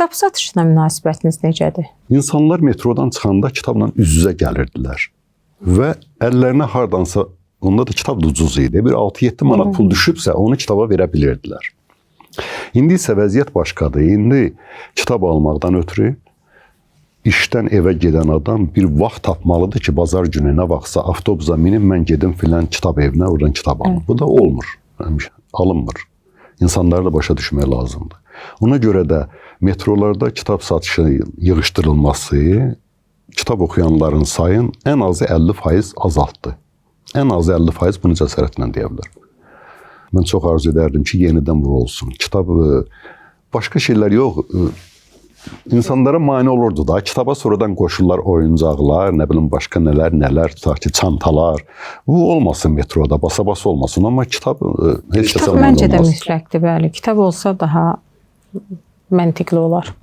Kitab satışına münasibətiniz necədir? İnsanlar metrodan çıxanda kitabla üz-üzə gəlirdilər və əllərinə hardansa, onda da kitab da ucuz idi. Bir 6-7 manat pul düşübsə, onu kitaba verə bilirdilər. İndi isə vəziyyət başqadır. İndi kitab almaqdan ötürü işdən evə gedən adam bir vaxt tapmalıdır ki, bazar günü nə vaxtsa avtobusa minim, mən gedim filan kitab evinə, oradan kitab alım. Bu da olmur. Həmişə alınmır. İnsanları da başa düşmək lazımdır. Ona görə də metrolarda kitab satışı yığışdırılması kitab oxuyanların sayın ən azı 50% azaltdı. Ən azı 50%, bunu cəsarətlə deyə bilərəm. Mən çox arzu edərdim ki, yenidən bu olsun. Kitab başqa şeylər yox, insanlara mane olurdu da. Kitaba sonradan qoşurlar oyuncaqlar, nə bilim başqa nələr, nələr, tutaq ki, çantalar. Bu olmasın metroda, basa-basa olmasın, amma kitab heç kəsə Kitab mane məncə də olmaz. Mütləqdir, bəli. Kitab olsa daha məntiqli olar.